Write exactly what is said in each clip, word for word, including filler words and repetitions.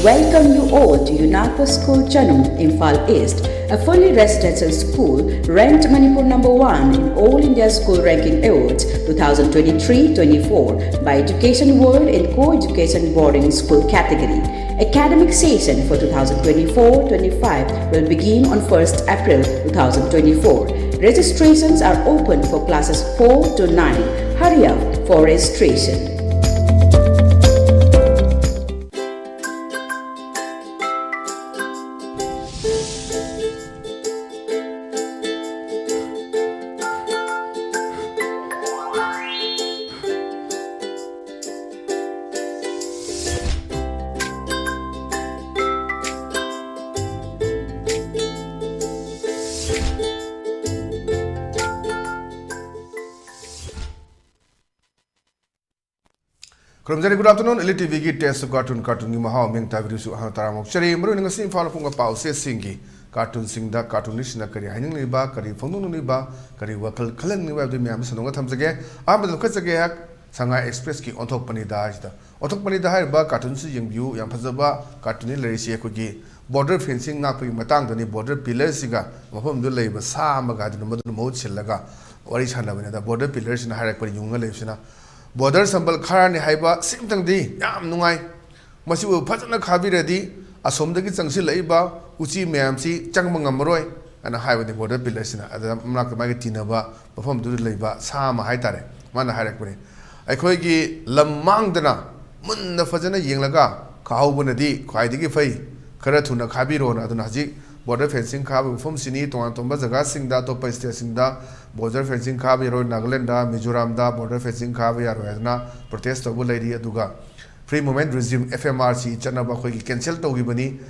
Welcome you all to UNACO School Chanu, Imphal East, a fully residential school ranked Manipur number one in All India School Ranking Awards two thousand twenty-three twenty-four by Education World in co-education boarding school category. Academic session for two thousand twenty-four twenty-five will begin on first April two thousand twenty-four. Registrations are open for classes four to nine. Hurry up for registration. ꯈꯨꯔꯨꯝꯖꯔꯤ꯫ Good afternoon, Elite ꯇꯤꯚꯤꯒꯤ Taste of Cartoon, ꯀꯥꯔꯇꯨꯟꯒꯤ ꯃꯍꯥꯎ ꯃꯤꯡ ꯇꯥꯕꯤꯔꯤꯕꯁꯨ ꯑꯍꯥꯟꯕ ꯇꯔꯥꯝꯅ ꯑꯣꯛꯆꯔꯤ꯫ ꯃꯔꯨꯑꯣꯏꯅ ꯉꯁꯤ ꯏꯝꯐꯥꯜ ꯐꯣꯡꯕ ꯄꯥꯎꯆꯦꯁꯤꯡꯒꯤ ꯀꯥꯔꯇꯨꯟꯁꯤꯡꯗ ꯀꯥꯔꯇꯨꯅꯤꯁ꯭ꯠꯁꯤꯡꯅ ꯀꯔꯤ ꯍꯥꯏꯅꯤꯡꯂꯤꯕ, ꯀꯔꯤ ꯐꯣꯡꯗꯣꯛꯅꯤꯡꯂꯤꯕ, ꯀꯔꯤ ꯋꯥꯈꯜ ꯈꯜꯍꯟꯅꯤꯡꯂꯤꯕ ꯍꯥꯏꯕꯗꯨ ꯃꯌꯥꯝꯗ ꯁꯟꯗꯣꯛꯅ ꯊꯝꯖꯒꯦ꯫ ꯑꯍꯥꯟꯕꯗ ꯂꯧꯈꯠꯆꯒꯦ ꯁꯉꯥꯏ ꯑꯦꯛꯁꯄ꯭ꯔꯦꯁꯀꯤ ꯑꯣꯟꯊꯣꯛꯄꯅꯤꯗ ꯍꯥꯏꯁꯤꯗ꯫ ꯑꯣꯟꯊꯣꯛꯄꯅꯤꯗ ꯍꯥꯏꯔꯤꯕ ꯀꯥꯔꯇꯨꯟꯁꯤ ꯌꯦꯡꯕꯤꯌꯨ, ꯌꯥꯝ ꯐꯖꯕ ꯀꯥꯔꯇꯨꯟꯅꯤ ꯂꯩꯔꯤꯁꯤ꯫ ꯑꯩꯈꯣꯏꯒꯤ ꯕꯣꯔꯗꯔ ꯐꯦꯟꯁꯤꯡ ꯉꯥꯛꯄꯒꯤ ꯃꯇꯥꯡꯗꯅꯤ꯫ ꯕꯣꯔꯗꯔ ꯄꯤꯂꯔꯁꯤꯒ ꯃꯐꯝꯗꯨꯗ ꯂꯩꯕ ꯁꯥ ꯑꯃꯒ ꯍꯥꯏꯗꯨꯅ ꯃꯗꯨꯅ ꯃꯍꯨꯠ ꯁꯤꯜꯂꯒ ꯋꯥꯔꯤ ꯁꯥꯟꯅꯕꯅꯤ꯫ ꯑꯗ ꯕꯣꯔꯗꯔ ꯄꯤꯂꯔꯁꯤꯅ ꯍꯥꯏꯔꯛꯄꯅꯤ, ꯌꯨꯡꯉ ꯂꯩꯕꯁꯤꯅ꯫ ꯕꯣꯔꯗꯔ ꯁꯝꯕꯜ ꯈꯥꯔꯅꯤ ꯍꯥꯏꯕ ꯁꯤꯝꯇꯪꯗꯤ ꯌꯥꯝ ꯅꯨꯡꯉꯥꯏ꯫ ꯃꯁꯤꯕꯨ ꯐꯖꯅ ꯈꯥꯕꯤꯔꯗꯤ ꯑꯁꯣꯝꯗꯒꯤ ꯆꯪꯁꯤꯜꯂꯛꯏꯕ ꯎꯆꯤ ꯃꯌꯥꯝꯁꯤ ꯆꯪꯕ ꯉꯝꯃꯔꯣꯏ ꯍꯥꯏꯅ ꯍꯥꯏꯕꯅꯤ ꯕꯣꯔꯗꯔ ꯄꯤꯂꯔꯁꯤꯅ꯫ ꯑꯗꯨꯗ ꯃꯅꯥꯛꯇ ꯃꯥꯒꯤ ꯇꯤꯟꯅꯕ ꯃꯐꯝꯗꯨꯗ ꯂꯩꯕ ꯁꯥ ꯑꯃ ꯍꯥꯏꯇꯥꯔꯦ, ꯃꯥꯅ ꯍꯥꯏꯔꯛꯄꯅꯤ꯫ ꯑꯩꯈꯣꯏꯒꯤ ꯂꯝ ꯃꯥꯡꯗꯅ ꯃꯨꯟꯅ ꯐꯖꯅ ꯌꯦꯡꯂꯒ ꯈꯥꯍꯧꯕꯅꯗꯤ ꯈ꯭ꯋꯥꯏꯗꯒꯤ ꯐꯩ꯫ ꯈꯔ ꯊꯨꯅ ꯈꯥꯕꯤꯔꯣꯅ꯫ ꯑꯗꯨꯅ ꯍꯧꯖꯤꯛ ꯕꯣꯔꯗꯔ ꯐꯦꯟꯁꯤꯡ ꯈꯥꯕ ꯃꯐꯝꯁꯤꯅꯤ꯫ ꯇꯣꯉꯥꯟ ꯇꯣꯉꯥꯟꯕ ꯖꯒꯥꯁꯤꯡꯗ, ꯑꯇꯣꯞꯄ ꯁ꯭ꯇꯦꯠꯁꯤꯡꯗ ꯕꯣꯔꯗꯔ ꯐꯦꯟꯁꯤꯡ ꯈꯥꯕ ꯌꯥꯔꯣꯏ, ꯅꯥꯒꯥꯂꯦꯟꯗ, ꯃꯤꯖꯣꯔꯥꯝꯗ ꯕꯣꯔꯗꯔ ꯐꯦꯟꯁꯤꯡ ꯈꯥꯕ ꯌꯥꯔꯣꯏ ꯍꯥꯏꯗꯅ ꯄ꯭ꯔꯣꯇꯦꯁ ꯇꯧꯕ ꯂꯩꯔꯤ꯫ ꯑꯗꯨꯒ Free Movement Regime, F M R C, ꯆꯠꯅꯕ ꯑꯩꯈꯣꯏꯒꯤ ꯀꯦꯟꯁꯦꯜ ꯇꯧꯈꯤꯕꯅꯤ꯫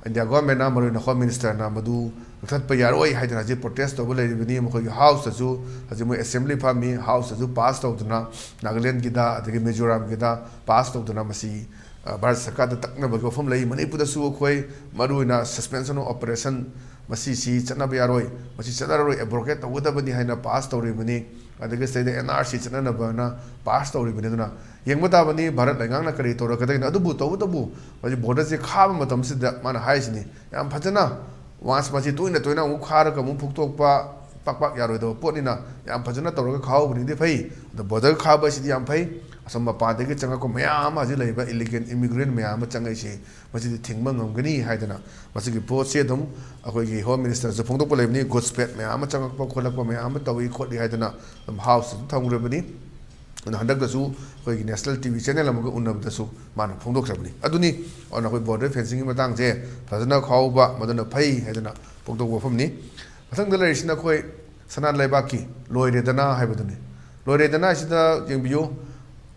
ꯏꯟꯗꯤꯌꯥ ꯒꯣꯔꯃꯦꯟꯅ, ꯃꯔꯨꯑꯣꯏꯅ ꯍꯣꯝ ꯃꯤꯅꯤꯁꯇꯔꯅ ꯃꯗꯨ ꯀꯛꯊꯠꯄ ꯌꯥꯔꯣꯏ ꯍꯥꯏꯗꯅ ꯍꯧꯖꯤꯛ ꯄ꯭ꯔꯣꯇꯦꯁ ꯇꯧꯕ ꯂꯩꯔꯤꯕꯅꯤ꯫ ꯃꯈꯣꯏꯒꯤ ꯍꯥꯎꯁꯇꯁꯨ, ꯍꯧꯖꯤꯛ ꯃꯣꯏ ꯑꯦꯁꯦꯝꯕ꯭ꯂꯤ ꯐꯝꯃꯤ, ꯍꯥꯎꯁꯇꯁꯨ ꯄꯥꯁ ꯇꯧꯗꯨꯅ, ꯅꯥꯒꯥꯂꯦꯟꯒꯤꯗ ꯑꯗꯒꯤ ꯃꯤꯖꯣꯔꯥꯝꯒꯤꯗ ꯄꯥꯁ ꯇꯧꯗꯨꯅ ꯃꯁꯤ, ꯑ, ꯚꯥꯔꯠ ꯁꯔꯀꯥꯔꯗ ꯇꯛꯅꯕꯒꯤ ꯋꯥꯐꯝ ꯂꯩ꯫ ꯃꯅꯤꯄꯨꯔꯗꯁꯨ ꯑꯩꯈꯣꯏ ꯃꯔꯨꯑꯣꯏꯅ suspension of operation ꯃꯁꯤꯁꯤ ꯆꯠꯅꯕ ꯌꯥꯔꯣꯏ, ꯃꯁꯤ ꯆꯠꯅꯔꯔꯣꯏ, ꯑꯦꯕ꯭ꯔꯣꯒꯦꯠ ꯇꯧꯒꯗꯕꯅꯤ ꯍꯥꯏꯅ ꯄꯥꯁ ꯇꯧꯔꯤꯕꯅꯤ꯫ ꯑꯗꯒꯤ ꯁꯤꯗꯩꯗ ꯑꯦꯟ ꯑꯥꯔ ꯁꯤ ꯆꯠꯅꯅꯕꯅ ꯄꯥꯁ ꯇꯧꯔꯤꯕꯅꯤ꯫ ꯑꯗꯨꯅ ꯌꯦꯡꯕ ꯇꯥꯕꯅꯤ ꯚꯥꯔꯠ ꯂꯩꯉꯥꯛꯅ ꯀꯔꯤ ꯇꯧꯔꯛꯀꯗꯒꯦꯅ꯫ ꯑꯗꯨꯕꯨ ꯇꯧꯕꯇꯕꯨ ꯍꯧꯖꯤꯛ ꯕꯣꯔꯗꯔꯁꯦ ꯈꯥꯕ ꯃꯇꯝꯁꯤꯗ ꯃꯥꯅ ꯍꯥꯏꯁꯤꯅꯤ, ꯌꯥꯝ ꯐꯖꯅ ꯋꯥꯟꯁ ꯃꯁꯤ ꯇꯣꯏꯅ ꯇꯣꯏꯅ ꯑꯃꯨꯛ ꯈꯥꯔꯒ ꯑꯃꯨꯛ ꯐꯨꯛꯇꯣꯛꯄ ꯄꯥꯛ ꯄꯥꯛ ꯌꯥꯔꯣꯏꯗꯕ ꯄꯣꯠꯅꯤꯅ ꯌꯥꯝ ꯐꯖꯅ ꯇꯧꯔꯒ ꯈꯥꯍꯧꯕꯅꯤꯗꯤ ꯐꯩ꯫ ꯑꯗꯣ ꯕꯣꯔꯗꯔ ꯈꯥꯕ ꯑꯁꯤꯗꯤ ꯌꯥꯝ ꯐꯩ꯫ ꯑꯁꯣꯝ ꯃꯄꯥꯟꯗꯒꯤ ꯆꯪꯉꯛꯄ ꯃꯌꯥꯝ ꯑꯃ ꯍꯧꯖꯤꯛ ꯂꯩꯔꯤꯕ ꯏꯂꯤꯒꯦꯜ ꯏꯃꯤꯒ꯭ꯔꯦꯟ ꯃꯌꯥꯝ ꯑꯃ ꯆꯪꯉꯛꯏꯁꯤ ꯃꯁꯤꯗꯤ ꯊꯤꯡꯕ ꯉꯝꯒꯅꯤ ꯍꯥꯏꯗꯅ ꯃꯁꯤꯒꯤ ꯄꯣꯠꯁꯤ ꯑꯗꯨꯝ ꯑꯩꯈꯣꯏꯒꯤ ꯍꯣꯝ ꯃꯤꯅꯤꯁꯇꯔꯁꯨ ꯐꯣꯡꯗꯣꯛꯄ ꯂꯩꯕꯅꯤ꯫ ꯒꯨꯗꯁ ꯐꯦꯠ ꯃꯌꯥꯝ ꯑꯃ ꯆꯪꯉꯛꯄ ꯈꯣꯠꯂꯛꯄ ꯃꯌꯥꯝ ꯑꯃ ꯇꯧꯏ ꯈꯣꯠꯂꯤ ꯍꯥꯏꯗꯅ ꯑꯗꯨꯝ ꯍꯥꯎꯁꯇꯁꯨ ꯊꯝꯈ꯭ꯔꯕꯅꯤ꯫ ꯑꯗꯨꯅ ꯍꯟꯗꯛꯇꯁꯨ ꯑꯩꯈꯣꯏꯒꯤ ꯅꯦꯁꯅꯦꯜ ꯇꯤ ꯚꯤ ꯆꯦꯅꯦꯜ ꯑꯃꯒ ꯎꯅꯕꯗꯁꯨ ꯃꯥꯅ ꯐꯣꯡꯗꯣꯛꯈ꯭ꯔꯕꯅꯤ꯫ ꯑꯗꯨꯅꯤ ꯑꯗꯨꯅ ꯑꯩꯈꯣꯏ ꯕꯣꯔꯗꯔ ꯐꯦꯟꯁꯤꯡꯒꯤ ꯃꯇꯥꯡꯁꯦ ꯐꯖꯅ ꯈꯥꯎꯕ ꯃꯗꯨꯅ ꯐꯩ ꯍꯥꯏꯗꯅ ꯐꯣꯡꯗꯣꯛꯄ ꯋꯥꯐꯝꯅꯤ꯫ ꯃꯊꯪꯗ ꯂꯩꯔꯤꯁꯤꯅ ꯑꯩꯈꯣꯏ ꯁꯅꯥ ꯂꯩꯕꯥꯛꯀꯤ ꯂꯣꯏꯔꯦꯗꯅ ꯍꯥꯏꯕꯗꯨꯅꯤ꯫ ꯂꯣꯏꯔꯦꯗꯅ ꯑꯁꯤꯗ ꯌꯦꯡꯕꯤꯌꯨ,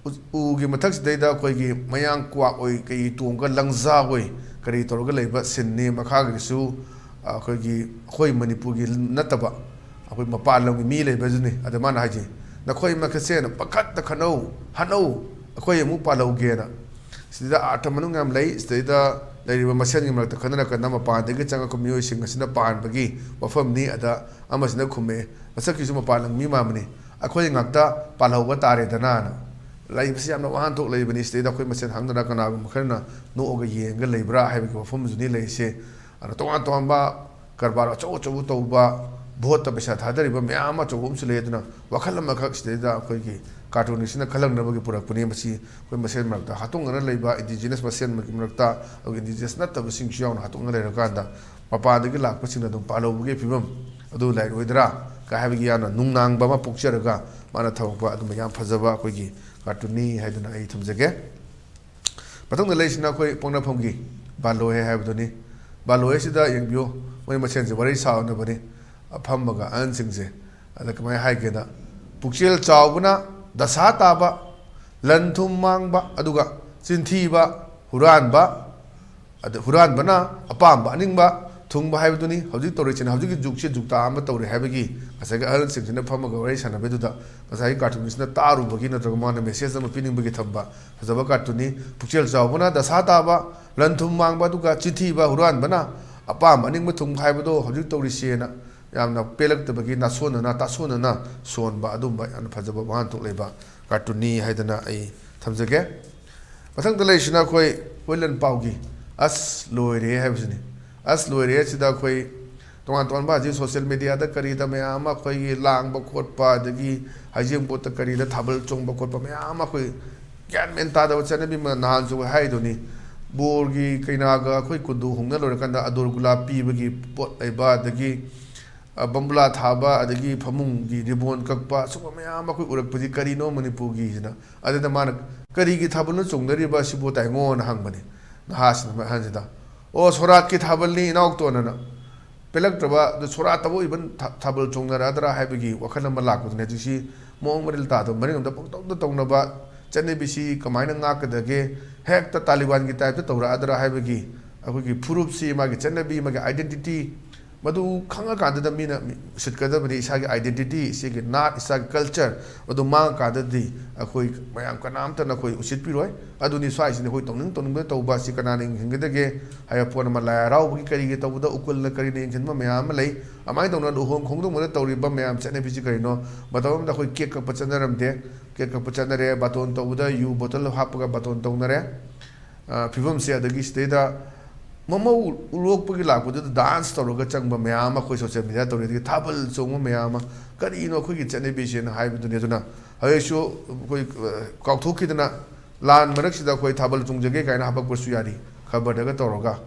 ꯎ-, ꯎꯒꯤ ꯃꯊꯛꯁꯤꯗꯩꯗ ꯑꯩꯈꯣꯏꯒꯤ ꯃꯌꯥꯡ ꯀ꯭ꯋꯥꯛ ꯑꯣꯏ ꯀꯩ ꯇꯣꯡꯉꯒ ꯂꯪꯖꯥ ꯑꯣꯏ ꯀꯔꯤ ꯇꯧꯔꯒ ꯂꯩꯕ ꯁꯤꯟꯅꯤ꯫ ꯃꯈꯥꯒꯤꯁꯨ ꯑꯩꯈꯣꯏꯒꯤ ꯑꯩꯈꯣꯏ ꯃꯅꯤꯄꯨꯔꯒꯤ ꯅꯠꯇꯕ ꯑꯩꯈꯣꯏ ꯃꯄꯥꯟ ꯂꯝꯒꯤ ꯃꯤ ꯂꯩꯕꯗꯨꯅꯤ꯫ ꯑꯗ ꯃꯥꯅ ꯍꯥꯏꯁꯦ, "ꯅꯈꯣꯏ ꯃꯈꯩꯁꯦꯅ ꯄꯥꯈꯠꯇ ꯈꯠꯅꯧ, ꯍꯥꯠꯅꯧ, ꯑꯩꯈꯣꯏ ꯑꯃꯨꯛ ꯄꯥꯜꯍꯧꯒꯦꯅ"꯫ ꯁꯤꯗ ꯑꯥꯔꯊ ꯃꯅꯨꯡ ꯌꯥꯝ ꯂꯩ꯫ ꯁꯤꯗꯩꯗ ꯂꯩꯔꯤꯕ ꯃꯁꯦꯟꯒꯤ ꯃꯔꯛꯇ ꯈꯠꯅꯔꯀꯥꯟꯗ ꯃꯄꯥꯟꯗꯒꯤ ꯆꯪꯉꯛꯄ ꯃꯤꯑꯣꯏꯁꯤꯡ ꯑꯁꯤꯅ ꯄꯥꯟꯕꯒꯤ ꯋꯥꯐꯝꯅꯤ꯫ ꯑꯗ ꯑꯃꯁꯤꯅ ꯈꯨꯝꯃꯛꯑꯦ, ꯃꯁꯛꯀꯤꯁꯨ ꯃꯄꯥꯟ ꯂꯝ ꯃꯤ ꯃꯥꯟꯕꯅꯤ, "ꯑꯩꯈꯣꯏ ꯉꯥꯛꯇ ꯄꯥꯜꯍꯧꯕ ꯇꯥꯔꯦꯗꯅꯥꯅ"꯫ ꯂꯩꯕꯁꯤ ꯌꯥꯝꯅ ꯋꯥꯍꯟꯊꯣꯛ ꯂꯩꯕꯅꯤ꯫ ꯁꯤꯗꯩꯗ ꯑꯩꯈꯣꯏ ꯃꯁꯦꯟ ꯍꯪꯗꯅ ꯀꯅꯥꯒꯨꯝꯕ ꯈꯔꯅ ꯅꯣꯛꯑꯒ ꯌꯦꯡꯉꯒ ꯂꯩꯕ꯭ꯔꯥ ꯍꯥꯏꯕꯒꯤ ꯋꯥꯐꯝꯁꯨꯅꯤ ꯂꯩꯔꯤꯁꯦ꯫ ꯑꯗꯨꯅ ꯇꯣꯉꯥꯟ ꯇꯣꯉꯥꯟꯕ ꯀꯔꯕꯥꯔ ꯑꯆꯧ ꯑꯆꯧꯕ ꯇꯧꯕ, ꯚꯣꯠꯇ ꯄꯩꯁꯥ ꯊꯥꯗꯔꯤꯕ ꯃꯌꯥꯝ ꯑꯃ ꯑꯆꯧꯕ ꯑꯃꯁꯨ ꯂꯩ꯫ ꯑꯗꯨꯅ ꯋꯥꯈꯜ ꯑꯃꯈꯛ ꯁꯤꯗꯩꯗ ꯑꯩꯈꯣꯏꯒꯤ ꯀꯥꯔꯇꯨꯅꯤꯁꯁꯤꯅ ꯈꯜꯂꯛꯅꯕꯒꯤ ꯄꯨꯔꯛꯄꯅꯤ꯫ ꯃꯁꯤ ꯑꯩꯈꯣꯏ ꯃꯁꯦꯟ ꯃꯔꯛꯇ ꯍꯥꯠꯇꯣꯛꯅꯅ ꯂꯩꯕ, ꯏꯟꯗꯤꯖꯤꯅꯁ ꯃꯁꯦꯟ ꯃꯔꯛꯇ, ꯑꯗꯨꯒ ꯏꯟꯗꯤꯖꯤꯅꯁ ꯅꯠꯇꯕꯁꯤꯡꯁꯨ ꯌꯥꯎꯅ ꯍꯥꯠꯇꯣꯛꯅ ꯂꯩꯔꯀꯥꯟꯗ ꯃꯄꯥꯟꯗꯒꯤ ꯂꯥꯛꯄꯁꯤꯡꯅ ꯑꯗꯨꯝ ꯄꯥꯜꯍꯧꯕꯒꯤ ꯐꯤꯕꯝ ꯑꯗꯨ ꯂꯩꯔꯣꯏꯗ꯭ꯔꯥ ꯀ ꯍꯥꯏꯕꯒꯤ ꯌꯥꯝꯅ ꯅꯨꯡꯅꯥꯡꯕ ꯑꯃ ꯄꯣꯛꯆꯔꯒ ꯃꯥꯅ ꯊꯝꯃꯛꯄ ꯑꯗꯨꯝꯕ ꯌꯥꯝ ꯐꯖꯕ ꯑꯩꯈꯣꯏꯒꯤ ꯀꯥꯔꯇꯨꯟꯅꯤ ꯍꯥꯏꯗꯨꯅ ꯑꯩ ꯊꯝꯖꯒꯦ꯫ ꯃꯊꯪꯗ ꯂꯩꯔꯤꯁꯤꯅ ꯑꯩꯈꯣꯏ ꯄꯣꯛꯅꯐꯝꯒꯤ ꯕꯥꯂꯣꯍꯦ ꯍꯥꯏꯕꯗꯨꯅꯤ꯫ ꯕꯥꯂꯣꯍꯦꯁꯤꯗ ꯌꯦꯡꯕꯤꯌꯨ, ꯃꯣꯏ ꯃꯁꯦꯟꯁꯦ ꯋꯥꯔꯤ ꯁꯥꯎꯅꯕꯅꯤ꯫ ꯐꯝꯃꯒ ꯑꯍꯟꯁꯤꯡꯁꯦ ꯑꯗ ꯀꯃꯥꯏꯅ ꯍꯥꯏꯒꯦꯗ, "ꯄꯨꯛꯆꯦꯜ ꯆꯥꯎꯕꯅ ꯗꯁꯥ ꯇꯥꯕ, ꯂꯟ ꯊꯨꯝ ꯃꯥꯡꯕ, ꯑꯗꯨꯒ ꯆꯤꯟꯊꯤꯕ, ꯍꯨꯔꯥꯟꯕ, ꯑꯗ ꯍꯨꯔꯥꯟꯕꯅ ꯑꯄꯥꯝꯕ ꯑꯅꯤꯡꯕ ꯊꯨꯡꯕ" ꯍꯥꯏꯕꯗꯨꯅꯤ꯫ ꯍꯧꯖꯤꯛ ꯇꯧꯔꯤꯁꯤꯅ, ꯍꯧꯖꯤꯛꯀꯤ ꯖꯨꯛꯁꯦ ꯖꯨꯛꯇꯥ ꯑꯃ ꯇꯧꯔꯦ ꯍꯥꯏꯕꯒꯤ ꯉꯁꯥꯏꯒꯤ ꯑꯍꯜꯁꯤꯡꯁꯤꯅ ꯐꯝꯃꯒ ꯋꯥꯔꯤ ꯁꯥꯟꯅꯕꯗꯨꯗ ꯉꯁꯥꯏꯒꯤ ꯀꯥꯔꯇꯨꯟꯁꯤꯅ ꯇꯥꯔꯨꯕꯒꯤ ꯅꯠꯇ꯭ꯔꯒ ꯃꯥꯅ ꯃꯦꯁꯦꯖ ꯑꯃ ꯄꯤꯅꯤꯡꯕꯒꯤ ꯊꯝꯕ ꯐꯖꯕ ꯀꯥꯔꯇꯨꯟꯅꯤ꯫ "ꯄꯨꯛꯆꯦꯜ ꯆꯥꯎꯕꯅ ꯗꯁꯥ ꯇꯥꯕ, ꯂꯟ ꯊꯨꯝ ꯃꯥꯡꯕ, ꯑꯗꯨꯒ ꯆꯤꯟꯊꯤꯕ ꯍꯨꯔꯥꯟꯕꯅ ꯑꯄꯥꯝꯕ ꯑꯅꯤꯡꯕ ꯊꯨꯡꯕ" ꯍꯥꯏꯕꯗꯣ ꯍꯧꯖꯤꯛ ꯇꯧꯔꯤꯁꯦꯅ ꯌꯥꯝꯅ ꯄꯦꯜꯂꯛꯇꯕꯒꯤ ꯅꯥꯁꯣꯟꯅꯅ ꯇꯥꯁꯣꯟꯅꯅ ꯁꯣꯟꯕ ꯑꯗꯨꯝꯕ ꯌꯥꯝꯅ ꯐꯖꯕ ꯋꯥꯍꯟꯊꯣꯛ ꯂꯩꯕ ꯀꯥꯔꯇꯨꯟꯅꯤ ꯍꯥꯏꯗꯅ ꯑꯩ ꯊꯝꯖꯒꯦ꯫ ꯃꯊꯪꯗ ꯂꯩꯔꯤꯁꯤꯅ ꯑꯩꯈꯣꯏ ꯍꯨꯏꯂꯟ ꯄꯥꯎꯒꯤ ꯑꯁ ꯂꯣꯏꯔꯦ ꯍꯥꯏꯕꯁꯤꯅꯤ꯫ ꯑꯁ ꯂꯣꯏꯔꯦ ꯑꯁꯤꯗ ꯑꯩꯈꯣꯏ ꯇꯣꯉꯥꯟ ꯇꯣꯉꯥꯟꯕ ꯍꯧꯖꯤꯛ ꯁꯣꯁꯤꯌꯦꯜ ꯃꯦꯗꯤꯌꯥꯗ ꯀꯔꯤꯗ ꯃꯌꯥꯝ ꯑꯃ ꯑꯩꯈꯣꯏꯒꯤ ꯂꯥꯡꯕ ꯈꯣꯠꯄ, ꯑꯗꯒꯤ ꯍꯩꯖꯤꯡꯄꯣꯠꯇ ꯀꯔꯤꯗ ꯊꯥꯕꯜ ꯆꯣꯡꯕ ꯈꯣꯠꯄ ꯃꯌꯥꯝ ꯑꯃ ꯑꯩꯈꯣꯏ ꯒ꯭ꯌꯥꯟ ꯃꯦꯟ ꯇꯥꯗꯕ ꯆꯠꯅꯕꯤ ꯑꯃ ꯅꯍꯥꯟꯁꯨ ꯍꯥꯏꯗꯨꯅꯤ꯫ ꯕꯣꯔꯒꯤ ꯀꯩꯅꯥꯒ ꯑꯩꯈꯣꯏ ꯀꯨꯟꯗꯣ ꯍꯣꯡꯅ ꯂꯣꯏꯔꯀꯥꯟꯗ ꯑꯗꯣꯔ ꯒꯨꯂꯥꯞ ꯄꯤꯕꯒꯤ ꯄꯣꯠ ꯂꯩꯕ, ꯑꯗꯒꯤ ꯑ, ꯕꯝꯕꯨꯂꯥ ꯊꯥꯕ, ꯑꯗꯒꯤ ꯐꯃꯨꯡꯒꯤ ꯔꯤꯕꯣꯟ ꯀꯛꯄ, ꯑꯁꯨꯝꯕ ꯃꯌꯥꯝ ꯑꯃ ꯑꯩꯈꯣꯏ ꯎꯔꯛꯄꯁꯤ ꯀꯔꯤꯅꯣ ꯃꯅꯤꯄꯨꯔꯒꯤꯁꯤꯅ? ꯑꯗꯨꯗ ꯃꯥꯅ "ꯀꯔꯤꯒꯤ ꯊꯥꯕꯜꯅꯣ ꯆꯣꯡꯅꯔꯤꯕ ꯑꯁꯤꯕꯨ ꯇꯥꯏꯉꯣꯅ?" ꯍꯪꯕꯅꯤ ꯅꯍꯥꯁꯤꯅ, ꯑꯍꯟꯁꯤꯗ꯫ "ꯑꯣ, ꯁꯣꯔꯥꯠꯀꯤ ꯊꯥꯕꯜꯅꯤ ꯏꯅꯥꯎꯇꯣꯟ" ꯑꯅ꯫ ꯄꯦꯜꯂꯛꯇ꯭ꯔꯕ, ꯑꯗꯨ ꯁꯣꯔꯥꯠꯇꯕꯨ even ꯊꯥ-, ꯊꯥꯕꯜ ꯆꯣꯡꯅꯔꯗ꯭ꯔꯥ ꯍꯥꯏꯕꯒꯤ ꯋꯥꯈꯜ ꯑꯃ ꯂꯥꯛꯄꯗꯨꯅꯦ꯫ ꯍꯧꯖꯤꯛꯁꯤ ꯃꯑꯣꯡ ꯃꯔꯤꯜ ꯇꯥꯗꯕ, ꯃꯔꯤ ꯑꯃꯗ ꯄꯪꯇꯧꯗ ꯇꯧꯅꯕ ꯆꯠꯅꯕꯤꯁꯤ ꯀꯃꯥꯏꯅ ꯉꯥꯛꯀꯗꯒꯦ? ꯍꯦꯛꯇ ꯇꯥꯂꯤꯕꯥꯟꯒꯤ ꯇꯥꯏꯞꯇ ꯇꯧꯔꯛꯑꯗ꯭ꯔꯥ ꯍꯥꯏꯕꯒꯤ ꯑꯩꯈꯣꯏꯒꯤ ꯐꯨꯔꯨꯞꯁꯤ, ꯃꯥꯒꯤ ꯆꯠꯅꯕꯤ, ꯃꯥꯒꯤ identity, ꯃꯗꯨ ꯈꯪꯉꯀꯥꯟꯗꯗ ꯃꯤꯅ ꯃꯤ-, ꯎꯁꯤꯠꯀꯗꯕꯅꯤ꯫ ꯏꯁꯥꯒꯤ identity, ꯏꯁꯥꯒꯤ ꯅꯥꯠ, ꯏꯁꯥꯒꯤ culture ꯑꯗꯨ ꯃꯥꯡꯉꯀꯥꯟꯗꯗꯤ ꯑꯩꯈꯣꯏ ꯃꯌꯥꯝ ꯀꯅꯥꯝꯇꯅ ꯑꯩꯈꯣꯏ ꯎꯁꯤꯠꯄꯤꯔꯣꯏ꯫ ꯑꯗꯨꯅꯤ ꯁ꯭ꯋꯥꯏꯁꯤꯅ ꯑꯩꯈꯣꯏ ꯇꯧꯅꯤꯡ ꯇꯧꯅꯤꯡꯕ ꯇꯧꯕ ꯑꯁꯤ ꯀꯅꯥꯅ ꯌꯦꯡꯁꯤꯟꯒꯗꯒꯦ? ꯍꯥꯏꯕ ꯄꯣꯠ ꯑꯃ, ꯂꯥꯏ ꯍꯔꯥꯎꯕꯒꯤ ꯀꯔꯤꯒꯤ ꯇꯧꯕꯗ ꯎꯀꯨꯜꯅ ꯀꯔꯤꯅ ꯌꯦꯡꯁꯤꯟꯕ ꯃꯌꯥꯝ ꯑꯃ ꯂꯩ꯫ ꯑꯗꯨꯃꯥꯏꯅ ꯇꯧꯅ ꯂꯨꯍꯣꯡ ꯈꯣꯡꯗꯣꯡꯕꯗ ꯇꯧꯔꯤꯕ ꯃꯌꯥꯝ ꯆꯠꯅꯕꯤꯁꯤ ꯀꯔꯤꯅꯣ? ꯃꯇꯝ ꯑꯃꯗ ꯑꯩꯈꯣꯏ ꯀꯦꯛ ꯀꯛꯄ ꯆꯠꯅꯔꯝꯗꯦ꯫ ꯀꯦꯛ ꯀꯛꯄ ꯆꯠꯅꯔꯦ, ꯕꯥꯇꯣꯟ ꯇꯧꯕꯗ ꯌꯨ ꯕꯣꯇꯜ ꯍꯥꯞꯄꯒ ꯕꯥꯇꯣꯟ ꯇꯧꯅꯔꯦ꯫ ꯑ, ꯐꯤꯕꯝꯁꯦ, ꯑꯗꯒꯤ ꯁꯤꯗꯩꯗ ꯃꯃꯧ ꯂꯣꯛꯄꯒꯤ ꯂꯥꯛꯄꯗꯨꯗ dance ꯇꯧꯔꯒ ꯆꯪꯕ ꯃꯌꯥꯝ ꯑꯃ ꯑꯩꯈꯣꯏ social media ꯇꯧꯔꯦ, ꯑꯗꯒꯤ ꯊꯥꯕꯜ ꯆꯣꯡꯕ ꯃꯌꯥꯝ ꯑꯃ꯫ ꯀꯔꯤꯅꯣ ꯑꯩꯈꯣꯏꯒꯤ ꯆꯠꯅꯕꯤꯁꯦꯅ ꯍꯥꯏꯕꯗꯨꯅꯤ꯫ ꯑꯗꯨꯅ ꯍꯧꯖꯤꯛꯁꯨ ꯑꯩꯈꯣꯏ, ꯑ, ꯀꯥꯎꯊꯣꯛꯈꯤꯗꯅ ꯂꯥꯟ ꯃꯔꯛꯁꯤꯗ ꯑꯩꯈꯣꯏ ꯊꯥꯕꯜ ꯆꯣꯡꯖꯒꯦ ꯀꯥꯏꯅ ꯍꯥꯄꯛꯄꯁꯨ ꯌꯥꯔꯤ, ꯈꯕꯔꯗꯒ ꯇꯧꯔꯒ꯫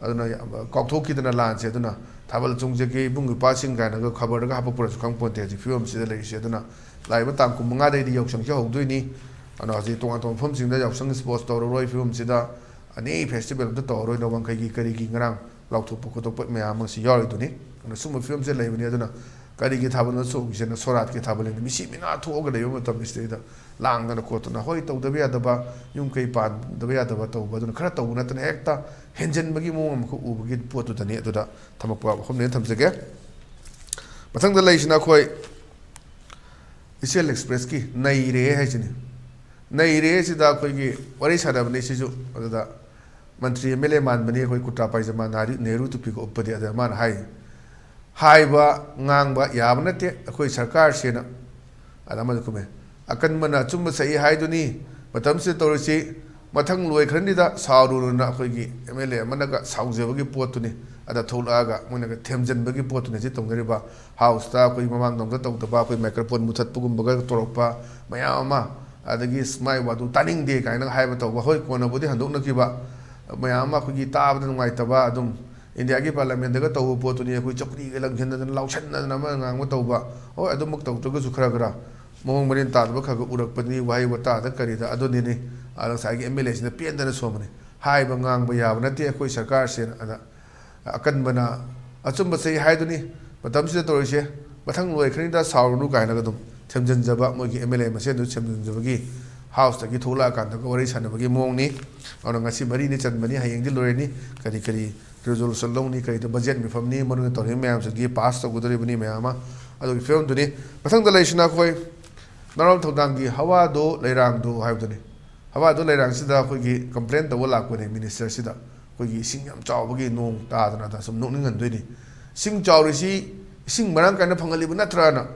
ꯑꯗꯨꯅ ꯌꯥꯝ, ꯑ, ꯀꯥꯎꯊꯣꯛꯈꯤꯗꯅ ꯂꯥꯟꯁꯦ꯫ ꯑꯗꯨꯅ "ꯊꯥꯕꯜ ꯆꯣꯡꯖꯒꯦ ꯏꯕꯨꯡ ꯏꯄ꯭ꯋꯥꯁꯤꯡ" ꯀꯥꯏꯅꯒ ꯈꯕꯔꯗꯒ ꯍꯥꯄꯛꯄꯁꯨ ꯈꯪꯄꯣꯟꯇꯦ ꯍꯧꯖꯤꯛ ꯐꯤꯕꯝꯁꯤꯗ ꯂꯩꯔꯤꯁꯦ꯫ ꯑꯗꯨꯅ ꯂꯥꯛꯏꯕ ꯇꯥꯡ ꯀꯨꯟꯃꯉꯥꯗꯩꯗꯤ ꯌꯥꯎꯁꯪꯁꯦ ꯍꯧꯗꯣꯏꯅꯤ꯫ ꯑꯗꯨꯅ ꯍꯧꯖꯤꯛ ꯇꯣꯉꯥꯟ ꯇꯣꯉꯥꯟꯕ ꯃꯐꯝꯁꯤꯡꯗ ꯌꯥꯎꯁꯪ sports ꯇꯧꯔꯔꯣꯏ ꯐꯤꯕꯝꯁꯤꯗ꯫ ꯑꯦꯅꯤ festival ꯑꯝꯇ ꯇꯧꯔꯔꯣꯏ꯫ ꯅꯣꯡꯃꯥꯡꯈꯩꯒꯤ ꯀꯔꯤꯒꯤ ꯉꯔꯥꯡ ꯂꯥꯎꯊꯣꯛꯄ ꯈꯣꯠꯇꯣꯛꯄ ꯃꯌꯥꯝ ꯑꯃꯁꯨ ꯌꯥꯎꯔꯤꯗꯨꯅꯤ꯫ ꯑꯗꯨꯅ ꯁꯨꯝꯕ ꯐꯤꯕꯝꯁꯦ ꯂꯩꯕꯅꯤ꯫ ꯑꯗꯨꯅ ꯀꯔꯤꯒꯤ ꯊꯥꯕꯜꯅꯣ ꯆꯣꯡꯉꯤꯁꯦꯅ? ꯁꯣꯔꯥꯠꯀꯤ ꯊꯥꯕꯜꯅꯤ꯫ ꯃꯤꯁꯤ ꯃꯤꯅꯥ ꯊꯣꯛꯑꯒ ꯂꯩꯕ ꯃꯇꯝꯁꯤꯗꯩꯗ ꯂꯥꯡꯗꯅ ꯈꯣꯠꯇꯅ, ꯍꯣꯏ, ꯇꯧꯗꯕ ꯌꯥꯗꯕ, ꯌꯨꯝ ꯀꯩ ꯄꯥꯟꯗꯕ ꯌꯥꯗꯕ ꯇꯧꯕ, ꯑꯗꯨꯅ ꯈꯔ ꯇꯧꯕ ꯅꯠꯇꯅ ꯍꯦꯛꯇ ꯍꯦꯟꯖꯟꯕꯒꯤ ꯃꯑꯣꯡ ꯑꯃꯈꯛ ꯎꯕꯒꯤ ꯄꯣꯠꯇꯨꯗꯅꯤ꯫ ꯑꯗꯨꯗ ꯊꯝꯃꯛꯄ ꯋꯥꯐꯝꯅꯦꯅ ꯊꯝꯖꯒꯦ꯫ ꯃꯊꯪꯗ ꯂꯩꯔꯤꯁꯤꯅ ꯑꯩꯈꯣꯏ ꯏꯆꯦꯜ ꯑꯦꯛꯁꯄ꯭ꯔꯦꯁꯀꯤ "ꯅꯩꯔꯦ" ꯍꯥꯏꯁꯤꯅꯤ꯫ "ꯅꯩꯔꯦ" ꯁꯤꯗ ꯑꯩꯈꯣꯏꯒꯤ ꯋꯥꯔꯤ ꯁꯥꯟꯅꯕꯅꯤ ꯁꯤꯁꯨ꯫ ꯑꯗꯨꯗ ꯃꯟꯇ꯭ꯔꯤ MLA ꯃꯥꯟꯕꯅꯤ, ꯑꯩꯈꯣꯏ ꯀꯨꯔꯇꯥ ꯄꯥꯏꯖꯃꯥ, ꯅꯥꯔꯤ-, ꯅꯦꯍꯔꯨ ꯇꯨꯄꯤꯒ ꯎꯞꯄꯗꯤ꯫ ꯑꯗ ꯃꯥꯅ ꯍꯥꯏ, ꯍꯥꯏꯕ ꯉꯥꯡꯕ ꯌꯥꯕ ꯅꯠꯇꯦ ꯑꯩꯈꯣꯏ ꯁꯔꯀꯥꯔꯁꯦꯅ꯫ ꯑꯗ ꯑꯃꯗ ꯈꯨꯝꯃꯦ, "ꯑꯀꯟꯕꯅ ꯑꯆꯨꯝꯕ ꯁꯛꯏ ꯍꯥꯏꯗꯨꯅꯤ ꯃꯇꯝꯁꯤꯗ ꯇꯧꯔꯤꯁꯤ, ꯃꯊꯪ ꯂꯣꯏꯈ꯭ꯔꯅꯤꯗ ꯁꯥꯎꯔꯨꯅꯨꯅ ꯑꯩꯈꯣꯏꯒꯤ ꯑꯦꯝ ꯑꯦꯜ ꯑꯦ ꯑꯃꯅꯒ ꯁꯥꯎꯖꯕꯒꯤ ꯄꯣꯠꯇꯨꯅꯤ꯫ ꯑꯗ ꯊꯣꯛꯂꯛꯑꯒ ꯃꯣꯏꯅꯒ ꯊꯦꯝꯖꯤꯟꯕꯒꯤ ꯄꯣꯠꯇꯨꯅꯤ ꯁꯤ ꯇꯧꯅꯔꯤꯕ꯫ ꯍꯥꯎꯁꯇ ꯑꯩꯈꯣꯏ ꯃꯃꯥꯡꯗ ꯑꯝꯇ ꯇꯧꯗꯕ ꯑꯩꯈꯣꯏ ꯃꯥꯏꯀ꯭ꯔꯣꯐꯣꯟ ꯃꯨꯊꯠꯄꯒꯨꯝꯕꯒ ꯇꯧꯔꯛꯄ ꯃꯌꯥꯝ ꯑꯃ, ꯑꯗꯒꯤ ꯃꯥꯏ ꯋꯥꯗꯨ ꯇꯥꯅꯤꯡꯗꯦ ꯀꯥꯏꯅ ꯍꯥꯏꯕ ꯇꯧꯕ, ꯍꯣꯏ ꯀꯣꯟꯅꯕꯨꯗꯤ ꯍꯟꯗꯣꯛꯅꯈꯤꯕ ꯃꯌꯥꯝ ꯑꯃ ꯑꯩꯈꯣꯏꯒꯤ ꯇꯥꯕꯗ ꯅꯨꯡꯉꯥꯏꯇꯕ ꯑꯗꯨꯝ ꯏꯟꯗꯤꯌꯥꯒꯤ ꯄꯥꯔꯂꯤꯌꯥꯃꯦꯟꯗꯒ ꯇꯧꯕ ꯄꯣꯠꯇꯨꯅꯤ꯫ ꯑꯩꯈꯣꯏ ꯆꯧꯀ꯭ꯔꯤꯒ ꯂꯪꯁꯤꯟꯗꯅ ꯂꯥꯎꯁꯟꯅꯗꯅ ꯑꯃ ꯉꯥꯡꯕ ꯇꯧꯕ, ꯍꯣꯏ ꯑꯗꯨꯃꯛ ꯇꯧꯗ꯭ꯔꯒꯁꯨ ꯈꯔ ꯈꯔ ꯃꯑꯣꯡ ꯃꯔꯤꯟ ꯇꯥꯗꯕ ꯈꯔ ꯈꯔ ꯎꯔꯛꯄꯅꯤ ꯋꯥꯍꯩ ꯋꯥꯇꯥꯗ ꯀꯔꯤꯗ꯫ ꯑꯗꯨꯅꯤꯅꯦ ꯑꯗ ꯉꯁꯥꯏꯒꯤ ꯑꯦꯝ ꯑꯦꯜ ꯑꯦꯁꯤꯅ ꯄꯦꯟꯗꯅ ꯁꯣꯝꯕꯅꯤ꯫ ꯍꯥꯏꯕ ꯉꯥꯡꯕ ꯌꯥꯕ ꯅꯠꯇꯦ ꯑꯩꯈꯣꯏ ꯁꯔꯀꯥꯔꯁꯦꯅ꯫ ꯑꯗ ꯑꯀꯟꯕꯅ ꯑꯆꯨꯝꯕ ꯁꯛꯏ ꯍꯥꯏꯗꯨꯅꯤ ꯃꯇꯝꯁꯤꯗ ꯇꯧꯔꯤꯁꯦ, ꯃꯊꯪ ꯂꯣꯏꯈ꯭ꯔꯅꯤꯗ ꯁꯥꯎꯔꯨꯅꯨ ꯀꯥꯏꯅꯒ ꯑꯗꯨꯝ ꯊꯦꯝꯖꯤꯟꯖꯕ ꯃꯣꯏꯒꯤ ꯑꯦꯝ ꯑꯦꯜ ꯑꯦ ꯃꯁꯦꯟꯗꯨ ꯊꯦꯝꯖꯤꯟꯖꯕꯒꯤ ꯍꯥꯎꯁꯇꯒꯤ ꯊꯣꯛꯂꯛꯑꯀꯥꯟꯗꯒ ꯋꯥꯔꯤ ꯁꯥꯟꯅꯕꯒꯤ ꯃꯑꯣꯡꯅꯤ꯫ ꯑꯗꯨꯅ ꯉꯁꯤ ꯃꯔꯤꯅꯤ ꯆꯟꯕꯅꯤ, ꯍꯌꯦꯡꯗꯤ ꯂꯣꯏꯔꯅꯤ꯫ ꯀꯔꯤ ꯀꯔꯤ ꯔꯤꯖꯣꯂꯨꯁꯟ ꯂꯧꯅꯤ, ꯀꯔꯤꯗ ꯕꯖꯦꯠ ꯃꯤꯐꯝꯅꯤ, ꯃꯔꯨꯑꯣꯏꯅ ꯇꯧꯔꯤꯕ ꯃꯌꯥꯝꯁꯤꯡꯒꯤ ꯄꯥꯁ ꯇꯧꯒꯗꯧꯔꯤꯕꯅꯤ ꯃꯌꯥꯝ ꯑꯃ꯫ ꯑꯗꯨꯒꯤ ꯐꯤꯕꯝꯗꯨꯅꯤ꯫ ꯃꯊꯪꯗ ꯂꯩꯔꯤꯁꯤꯅ ꯑꯩꯈꯣꯏ ꯅꯔꯣꯜ ꯊꯧꯗꯥꯡꯒꯤ ꯍꯋꯥꯗꯣ ꯂꯩꯔꯥꯡꯗꯣ ꯍꯥꯏꯕꯗꯨꯅꯤ꯫ ꯍꯋꯥꯗꯣ ꯂꯩꯔꯥꯡꯁꯤꯗ ꯑꯩꯈꯣꯏꯒꯤ ꯀꯝꯄ꯭ꯂꯦꯟ ꯇꯧꯕ ꯂꯥꯛꯄꯅꯦ ꯃꯤꯅꯤꯁꯇꯔꯁꯤꯗ꯫ ꯑꯩꯈꯣꯏꯒꯤ ꯏꯁꯤꯡ ꯌꯥꯝ ꯆꯥꯎꯕꯒꯤ ꯅꯣꯡ ꯇꯥꯗꯅ ꯑꯗ ꯁꯨꯝ ꯅꯣꯛꯅꯤꯡꯍꯟꯗꯣꯏꯅꯤ꯫ ꯏꯁꯤꯡ ꯆꯥꯎꯔꯤꯁꯤ ꯏꯁꯤꯡ ꯃꯔꯥꯡ ꯀꯥꯏꯅ ꯐꯪꯍꯜꯂꯤꯕ ꯅꯠꯇ꯭ꯔꯥꯅ?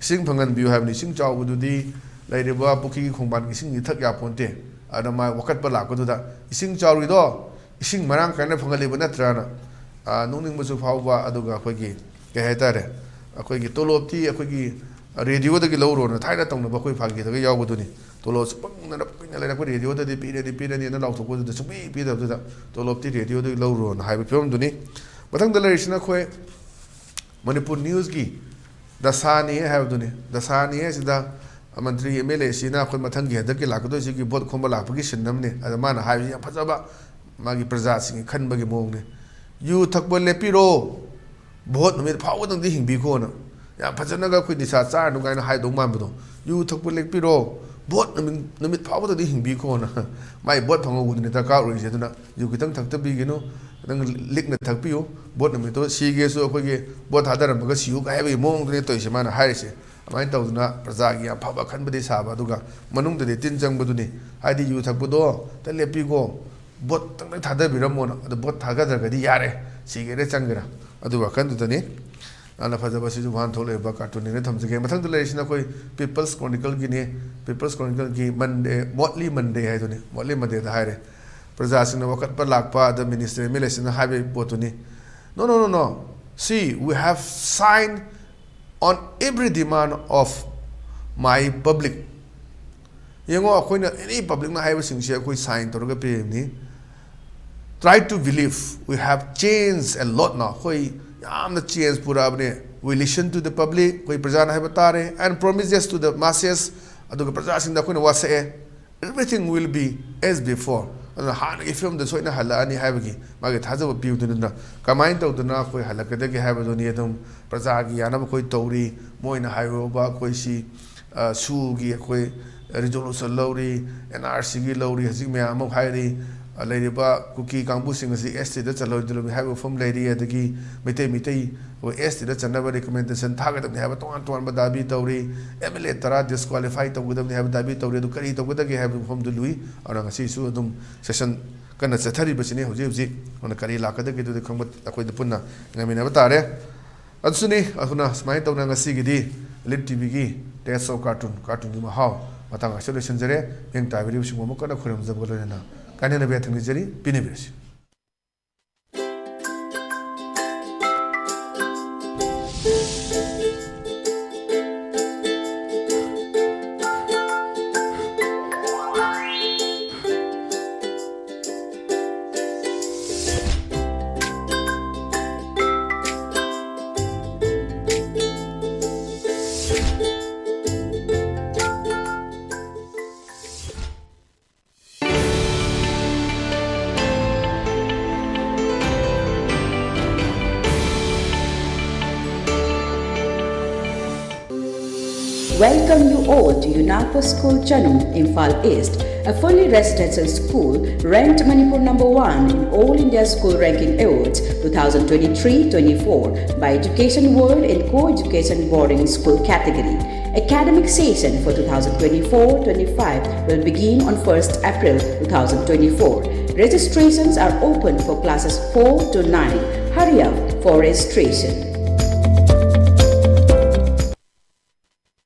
ꯏꯁꯤꯡ ꯐꯪꯍꯟꯕꯤꯌꯨ ꯍꯥꯏꯕꯅꯤ꯫ ꯏꯁꯤꯡ ꯆꯥꯎꯕꯗꯨꯗꯤ ꯂꯩꯔꯤꯕ ꯄꯨꯈ꯭ꯔꯤꯒꯤ ꯈꯣꯡꯕꯥꯟꯒꯤ ꯏꯁꯤꯡꯗꯤ ꯊꯛ ꯌꯥꯄꯣꯟꯇꯦ꯫ ꯑꯗ ꯃꯥ ꯋꯥꯀꯠꯄ ꯂꯥꯛꯄꯗꯨꯗ ꯏꯁꯤꯡ ꯆꯥꯎꯔꯤꯗꯣ ꯏꯁꯤꯡ ꯃꯔꯥꯡ ꯀꯥꯏꯅ ꯐꯪꯍꯜꯂꯤꯕ ꯅꯠꯇ꯭ꯔꯥꯅ, ꯑ, ꯅꯣꯛꯅꯤꯡꯕꯁꯨ ꯐꯥꯎꯕ, ꯑꯗꯨꯒ ꯑꯩꯈꯣꯏꯒꯤ ꯀꯩ ꯍꯥꯏꯇꯥꯔꯦ, ꯑꯩꯈꯣꯏꯒꯤ ꯇꯣꯂꯣꯞꯇꯤ ꯑꯩꯈꯣꯏꯒꯤ ꯔꯦꯗꯤꯑꯣꯗꯒꯤ ꯂꯧꯔꯣꯅ ꯊꯥꯏꯅ ꯇꯧꯅꯕ ꯑꯩꯈꯣꯏ ꯐꯥꯒꯤꯗꯒ ꯌꯥꯎꯕꯗꯨꯅꯤ꯫ ꯇꯣꯂꯣꯞꯁꯨ ꯄꯪꯗꯅ ꯀꯨꯏꯅ ꯂꯩꯔꯛꯄ ꯔꯦꯗꯤꯑꯣꯗꯗꯤ ꯄꯤꯔꯅꯤ ꯄꯤꯔꯅꯤꯅ ꯂꯥꯎꯊꯣꯛꯄꯗꯨꯗ ꯁꯨꯡꯄꯤ ꯄꯤꯗꯕꯗꯨꯗ ꯇꯣꯂꯣꯞꯇꯤ ꯔꯦꯗꯤꯑꯣꯗꯒꯤ ꯂꯧꯔꯣꯅ ꯍꯥꯏꯕ ꯐꯤꯕꯝꯗꯨꯅꯤ꯫ ꯃꯊꯪꯗ ꯂꯩꯔꯤꯁꯤꯅ ꯑꯩꯈꯣꯏ ꯃꯅꯤꯄꯨꯔ ꯅ꯭ꯌꯨꯁꯀꯤ ꯗꯁꯥꯅꯤ ꯍꯥꯏꯕꯗꯨꯅꯤ꯫ ꯗꯁꯥꯅꯤ ꯍꯥꯏꯁꯤꯗ ꯃꯟꯇ꯭ꯔꯤ ꯑꯦꯝ ꯑꯦꯜ ꯑꯦꯁꯤꯅ ꯑꯩꯈꯣꯏ ꯃꯊꯪꯒꯤ ꯍꯟꯗꯛꯀꯤ ꯂꯥꯛꯀꯗꯣꯏꯁꯤꯒꯤ ꯚꯣꯠ ꯈꯣꯝꯕ ꯂꯥꯛꯄꯒꯤ ꯁꯤꯟ ꯑꯃꯅꯤ꯫ ꯑꯗ ꯃꯥꯅ ꯍꯥꯏꯕꯁꯤ ꯌꯥꯝ ꯐꯖꯕ, ꯃꯥꯒꯤ ꯄ꯭ꯔꯖꯥꯁꯤꯡꯒꯤ ꯈꯟꯕꯒꯤ ꯃꯑꯣꯡꯅꯤ꯫ "ꯌꯨ ꯊꯛꯄ ꯂꯦꯞꯄꯤꯔꯣ, ꯚꯣꯠ ꯅꯨꯃꯤꯠ ꯐꯥꯎꯕꯗꯪꯗꯤ ꯍꯤꯡꯕꯤꯈꯣꯅ"꯫ ꯌꯥꯝ ꯐꯖꯅꯒ ꯑꯩꯈꯣꯏ ꯅꯤꯁꯥ ꯆꯥꯔꯅꯨ ꯀꯥꯏꯅ ꯍꯥꯏꯗꯧ ꯃꯥꯟꯕꯗꯣ, "ꯌꯨ ꯊꯛꯄ ꯂꯦꯞꯄꯤꯔꯣ, ꯚꯣꯠ ꯅꯨꯃꯤꯠ, ꯅꯨꯃꯤꯠ ꯐꯥꯎꯕꯗꯗꯤ ꯍꯤꯡꯕꯤꯈꯣꯅ"꯫ ꯃꯥꯏ ꯚꯣꯠ ꯐꯪꯍꯧꯕꯗꯨꯅꯤ ꯗꯔꯀꯥꯔ ꯑꯣꯏꯔꯤꯁꯦ꯫ ꯑꯗꯨꯅ ꯌꯨ ꯈꯤꯇꯪ ꯊꯛꯇꯕꯤꯒꯤꯅꯨ, ꯈꯤꯇꯪ ꯂꯤꯛꯅ ꯊꯛꯄꯤꯌꯨ, ꯚꯣꯠ ꯅꯨꯃꯤꯠꯇꯣ ꯁꯤꯒꯦꯁꯨ ꯑꯩꯈꯣꯏꯒꯤ ꯚꯣꯠ ꯊꯥꯗꯔꯝꯃꯒ ꯁꯤꯌꯨ ꯍꯥꯏꯕꯒꯤ ꯃꯑꯣꯡꯗꯨꯅꯤ ꯇꯧꯔꯤꯁꯦ ꯃꯥꯅ ꯍꯥꯏꯔꯤꯁꯦ꯫ ꯑꯗꯨꯃꯥꯏꯅ ꯇꯧꯗꯅ ꯄ꯭ꯔꯖꯥꯒꯤ ꯌꯥꯝ ꯐꯕ ꯈꯟꯕꯗꯤ ꯁꯥꯕ, ꯑꯗꯨꯒ ꯃꯅꯨꯡꯗꯗꯤ ꯇꯤꯟ ꯆꯪꯕꯗꯨꯅꯤ꯫ ꯍꯥꯏꯗꯤ ꯌꯨ ꯊꯛꯄꯗꯣ ꯑꯝꯇ ꯂꯦꯞꯄꯤꯈꯣ, ꯚꯣꯠ ꯇꯪ ꯊꯥꯗꯕꯤꯔꯝꯃꯣꯅ꯫ ꯑꯗꯣ ꯚꯣꯠ ꯊꯥꯗꯗ꯭ꯔꯒꯗꯤ ꯌꯥꯔꯦ, ꯁꯤꯒꯦꯔꯥ ꯆꯪꯒꯦꯔꯥ꯫ ꯑꯗꯨ ꯋꯥꯈꯜꯗꯨꯗꯅꯤ꯫ ꯌꯥꯝꯅ ꯐꯖꯕ, ꯁꯤꯁꯨ ꯋꯥꯍꯟꯊꯣꯛ ꯂꯩꯕ ꯀꯥꯔꯇꯨꯟꯅꯦꯅ ꯊꯝꯖꯒꯦ꯫ ꯃꯊꯪꯗ ꯂꯩꯔꯤꯁꯤꯅ ꯑꯩꯈꯣꯏ People's Chronicleꯒꯤꯅꯤ꯫ People's Chronicleꯒꯤ Monday, Monthly Monday ꯍꯥꯏꯗꯨꯅꯤ, Monthly Mondayꯗ ꯍꯥꯏꯔꯦ꯫ ꯄ꯭ꯔꯖꯥꯁꯤꯡꯅ ꯋꯥꯀꯠꯄ ꯂꯥꯛꯄ, ꯑꯗ ꯃꯤꯅꯤꯁꯇꯔ, ꯑꯦꯝ ꯑꯦꯜ ꯑꯦꯁꯤꯡꯅ ꯍꯥꯏꯕꯒꯤ ꯄꯣꯠꯇꯨꯅꯤ꯫ "No, no, no, no. See, we have signed on every demand of my public." ꯌꯦꯡꯉꯣ, ꯑꯩꯈꯣꯏꯅ ꯑꯦꯅꯤ ꯄꯕ꯭ꯂꯤꯛꯅ ꯍꯥꯏꯕꯁꯤꯡꯁꯦ ꯑꯩꯈꯣꯏ ꯁꯥꯏꯟ ꯇꯧꯔꯒ ꯄꯤꯔꯤꯕꯅꯤ꯫ "Try to believe, we have changed a lot now." ꯑꯩꯈꯣꯏ ꯌꯥꯝꯅ change ꯄꯨꯔꯛꯑꯕꯅꯦ꯫ "We listen to the public." ꯑꯩꯈꯣꯏ ꯄ꯭ꯔꯖꯥꯅ ꯍꯥꯏꯕ ꯇꯥꯔꯦ꯫ "And promises to the masses." ꯑꯗꯨꯒ ꯄ꯭ꯔꯖꯥꯁꯤꯡꯗ ꯑꯩꯈꯣꯏꯅ ꯋꯥꯁꯛꯑꯦ꯫ "Everything will be as before." ꯑꯗꯨꯅ ꯍꯥꯟꯅꯒꯤ ꯐꯤꯕꯝꯗ ꯁꯣꯏꯅ ꯍꯜꯂꯛꯑꯅꯤ ꯍꯥꯏꯕꯒꯤ ꯃꯥꯒꯤ ꯊꯥꯖꯕ ꯄꯤꯕꯗꯨꯅ ꯀꯃꯥꯏꯅ ꯇꯧꯗꯅ ꯑꯩꯈꯣꯏ ꯍꯜꯂꯛꯀꯗꯒꯦ ꯍꯥꯏꯕꯗꯨꯅꯤ꯫ ꯑꯗꯨꯝ ꯄ꯭ꯔꯖꯥꯒꯤ ꯌꯥꯅꯕ ꯑꯩꯈꯣꯏ ꯇꯧꯔꯤ꯫ ꯃꯣꯏꯅ ꯍꯥꯏꯔꯨꯕ ꯑꯩꯈꯣꯏ ꯁꯤ, ꯑ, ꯁꯨꯒꯤ ꯑꯩꯈꯣꯏ ꯔꯤꯖꯣꯂꯨꯁꯟ ꯂꯧꯔꯤ, ꯑꯦꯟ ꯑꯥꯔ ꯁꯤꯒꯤ ꯂꯧꯔꯤ, ꯍꯧꯖꯤꯛ ꯃꯌꯥꯝ ꯑꯃ ꯍꯥꯏꯔꯤ꯫ ꯑ, ꯂꯩꯔꯤꯕ ꯀꯨꯀꯤ ꯀꯥꯡꯕꯨꯁꯤꯡ ꯑꯁꯤ ꯑꯦꯁ ꯇꯤꯗ ꯆꯜꯂꯣꯏꯗꯧꯔꯤꯕꯅꯤ ꯍꯥꯏꯕ ꯋꯥꯐꯝ ꯂꯩꯔꯤ꯫ ꯑꯗꯒꯤ ꯃꯩꯇꯩ, ꯃꯩꯇꯩ ꯑꯩꯈꯣꯏ ꯑꯦꯁ ꯇꯤꯗ ꯆꯟꯅꯕ ꯔꯤꯀꯃꯦꯟꯗꯦꯁꯟ ꯊꯥꯒꯗꯕꯅꯤ ꯍꯥꯏꯕ ꯇꯣꯉꯥꯟ ꯇꯣꯉꯥꯟꯕ ꯗꯥꯕꯤ ꯇꯧꯔꯤ꯫ ꯑꯦꯝ ꯑꯦꯜ ꯑꯦ ꯇꯔꯥ ꯗꯤꯁꯀ꯭ꯋꯥꯂꯤꯐꯥꯏ ꯇꯧꯒꯗꯕꯅꯤ ꯍꯥꯏꯕ ꯗꯥꯕꯤ ꯇꯧꯔꯤ꯫ ꯑꯗꯨ ꯀꯔꯤ ꯇꯧꯒꯗꯒꯦ ꯍꯥꯏꯕ ꯋꯥꯐꯝꯗꯨ ꯂꯨꯏ꯫ ꯑꯗꯨꯅ ꯉꯁꯤꯁꯨ ꯑꯗꯨꯝ ꯁꯦꯁꯟ ꯀꯟꯅ ꯆꯠꯊꯔꯤꯕꯁꯤꯅꯤ ꯍꯧꯖꯤꯛ ꯍꯧꯖꯤꯛ꯫ ꯑꯗꯨꯅ ꯀꯔꯤ ꯂꯥꯛꯀꯗꯒꯦꯗꯨꯗꯤ ꯈꯪꯕ ꯑꯩꯈꯣꯏꯗ ꯄꯨꯟꯅ ꯉꯥꯏꯃꯤꯟꯅꯕ ꯇꯥꯔꯦ꯫ ꯑꯗꯨꯁꯨꯅꯤ꯫ ꯑꯗꯨꯅ ꯁꯨꯃꯥꯏꯅ ꯇꯧꯅ ꯉꯁꯤꯒꯤꯗꯤ ꯂꯤꯠ ꯇꯤꯚꯤꯒꯤ Taste of Cartoon, ꯀꯥꯔꯇꯨꯟꯒꯤ ꯃꯍꯥꯎ ꯃꯇꯥꯡ ꯑꯁꯤꯗ ꯂꯣꯏꯁꯤꯟꯖꯔꯦ꯫ ꯃꯤꯠꯌꯦꯡ ꯇꯥꯕꯤꯔꯤꯕꯁꯤꯡꯕꯨ ꯑꯃꯨꯛ ꯀꯟꯅ ꯈꯨꯔꯨꯝꯖꯕꯒ ꯂꯣꯏꯅꯅ ꯀꯥꯏꯅꯅꯕ ꯌꯥꯊꯪ ꯅꯤꯖꯔꯤ꯫ ꯄꯤꯅꯕꯤꯔꯁꯤ꯫ Welcome you all to UNACO School Chanung, Imphal East, a fully residential school ranked Manipur number one in All India School Ranking Awards two thousand twenty-three twenty-four by Education World in Co-Education Boarding School category. Academic session for two thousand twenty-four twenty-five will begin on first April two thousand twenty-four. Registrations are open for classes four to nine. Hurry up for registration.